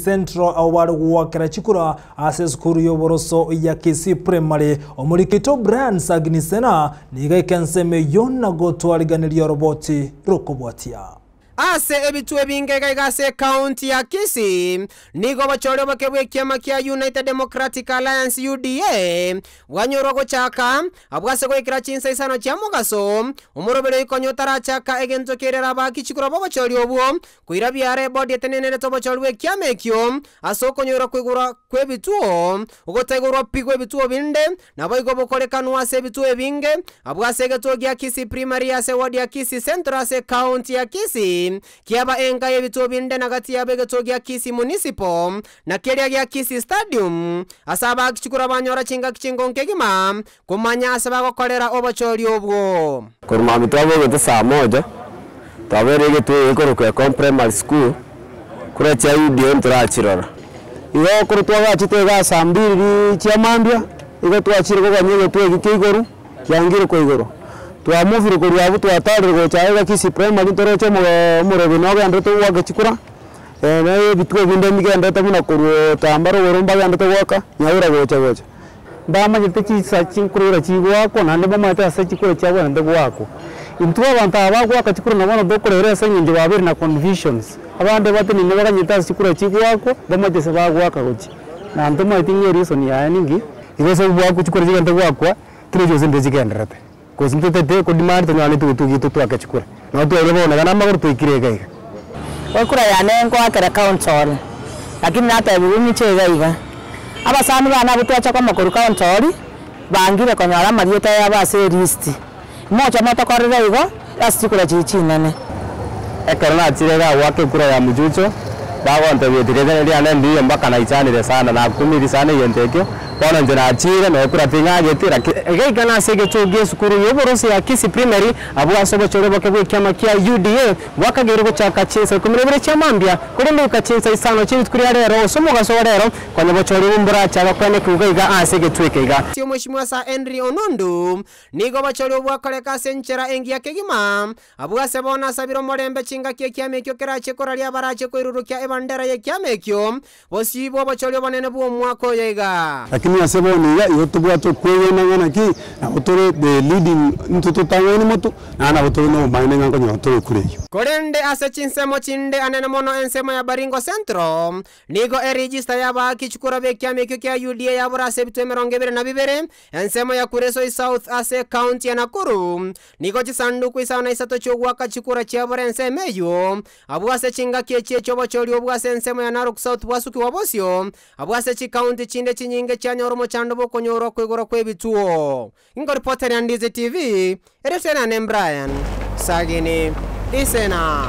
Central abwo bare goakera chikura ase esukuru y'oboroso ya Kisii Primary. Omoriki oito Brian Sagini Sena nigo aika ensemo eyio na gotwariganeria oroboti rokobwatia. Ase ebituo ebinge iga iga ase ekaunti ya Kisii, nigo obochori oboke bw'ekiama kia United Democratic Alliance, UDA, bwanyorwa gochaka abwo ase goikera chinsa isano chia mogaso, omoroberi oikonya otarachaka egento kerere abaaki chikura b'obochori obwo koira biara ebodi etenenerete obochori bw'ekiama ekio ase okonyorwa koigorwa kw'ebituo ogotaigorwa pi kw'ebituo binde naboigo bokorekanwa ase ebituo ebinge abwo ase egetuo gia Kisii Primary ase ward ya Kisii Central ase ekaunti ya Kisii kiaba enka y'ebituo binde na gati yabo egetuo gia Kisii Municipal na keria gia Kisii Stadium ase abaaki chikura banyora chingaki chingonke egima komanya ase bagokorera obochori obwo. Korwa mambia twabogete saa moja, twabere egetuo gekorokwa Ecom Primary School, kura chia UDA ntorachirora. Igo korwa twagachete iga saa mbiri chia mambia, igo twachire koganya egetuo eki kia igoro, kiangire koigorwa. Twamuvire korwa abwo twatarire gocha iga Kisii Primary ntoroche omorobi nogenderete goaka chikura, na ebituo binde mbigenderete buna korwa Tamba rogoro mbagenderete goaka, nyaura gocha gocha. Mbamanyete chisa chinkurura chigoakwa naende mbamanyete ase chikura chiabwenerete goakwa. Intwe abanto aba bagoaka chikura nabo bono tokorera ase eng'encho babere na confusions. Abande batenene baganyete ase chikura chigoakwa, bamanyete ase bagoaka gochia. Na ntomanyeti ng'a ereason yaye ninki, igo ase obwakwa chikura chigenderete goakwa, torochi gose ndire chigendererete. Gose ntotete kodemand tonyore etugutugu yaito twake chikura. Nabo twairire bono iga namagoro twaikire iga iga. Ekura yane nkoakera council, lakini natebiwe ng'iche iga iga. Abasani bane abwo twacha komo korwa council, bangire konyora amarieta yabo ase elist. Moche motokorere igo, ase chikura chiria chinene. Ekero nachire iga goaka ekura ya Muchucho, bagontebia eti riane ndiyo mpaka naichanire sana, nakumiri sana egento ekio, bono inche nachire na ekura ting'ageti lakini Iga iga nase egetuo gia esukuru y'oboroso ya Kisii Primary abwo ase obochori oboke bw'ekiama kia UDA bwakageire gochaka chinsa ikomi na ibere chia mambia korende goika chinsa isano chia rituko ria rero gose omogaso o rero konya bochori bomborache abakoene iga iga ase egetuo eke iga. Omweshimiwa Sir Henry Onundu nigo bochori obwakoreka ase enchera engiya kegima abwo ase bono asabire omorembe chingaki ekiama ekio kerache koraria abarache koirurukia ebandera y'ekiama ekio bosibwa obochori obonene bwa omwaka oyo iga. Lakini ase bono iga igo tobwate okwegena ng'a naki, nabo tore the leading intwe totang'aini moto, naende nabo tore na obomaene ng'a nkonyora tore ekura eyio. Korende ase chinsemo chinde anene mono ensemo ya Baringo Central nigo eregister y'abaaki chikura b'ekiama ekio kia UDA yabora ase ebituo 22 ensemo ya Kuresoi South ase county ya Nakuru nigo chisanduku 53 chiogwaka chikura chiabora ensemo eyio abwo ase chingaki echi echiobochori obwo ase ensemo ya Narok South bwasukiwa bosio abwo ase chikaunti chinde chinyinge chianyora omochando bokonyorwa koigorwa kw'ebituo. Ingo reporter ya Ndizi TV, Ereterane Brian Sagini Isena.